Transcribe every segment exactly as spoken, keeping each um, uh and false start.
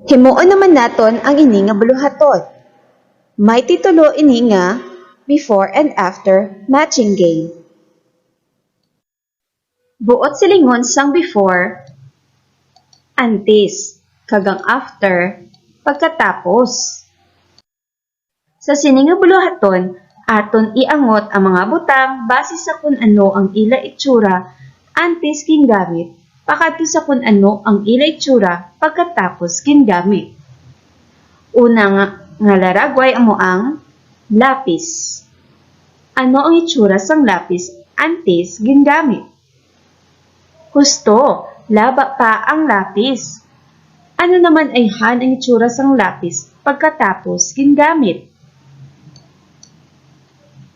Himuon naman naton ang ini nga buluhaton. May titulo ini nga Before and After Matching Game. Buot silingon sang before, antes, kag ang after, pagkatapos. Sa sini nga buluhaton, aton iangot ang mga butang base sa kun ano ang ila itsura antes gingamit pakadto sa kun ano ang ila itsura pagkatapos gingamit. Una nga, nga laragway amo ang lapis. Ano ang itsura sang lapis antes gingamit? Husto, laba pa ang lapis. Ano naman ayhan ang itsura sang lapis pagkatapos gingamit?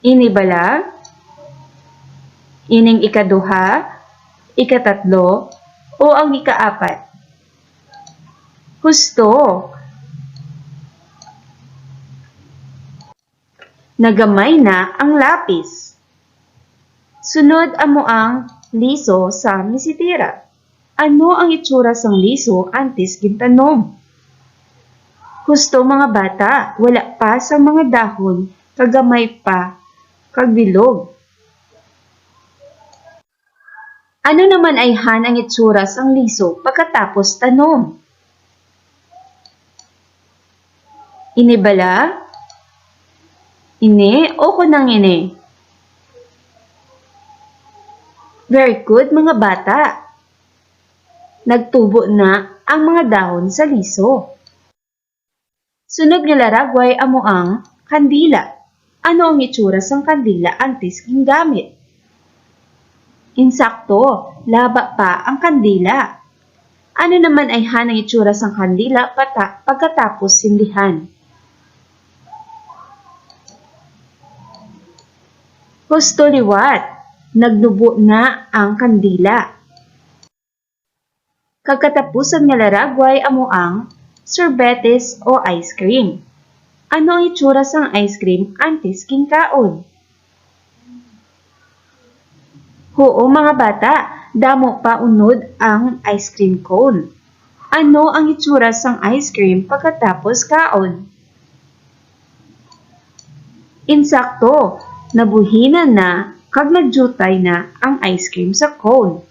Ini bala? Ining ikaduha, ikatatlo, o ang ikaapat? Husto. Nagamay na ang lapis. Sunod amo ang liso sa misitira. Ano ang itsura sang liso antes gintanom? Husto, mga bata, wala pa sang mga dahon, kagamay pa, kag bilog. Ano naman ayhan ang itsura sang liso pagkatapos tanom? Ini bala? Ini o kunang ini? Very good, mga bata. Nagtubo na ang mga dahon sa liso. Sunod nga laragway amo ang kandila. Ano ang itsura sang kandila antes gingamit? Insakto, laba pa ang kandila. Ano naman ayhan ang itsura sang kandila pata pagkatapos sindihan? Husto, liwat, nagnubo na ang kandila. Kag katapusan nga laragway amo ang sorbetes o ice cream. Ano ang itsura sang ice cream antes ginkaon? Huo, mga bata, damo pa unod ang ice cream cone. Ano ang itsura sang ice cream pagkatapos kaon? Insakto, nabuhinan na kag nagyutay na ang ice cream sa cone.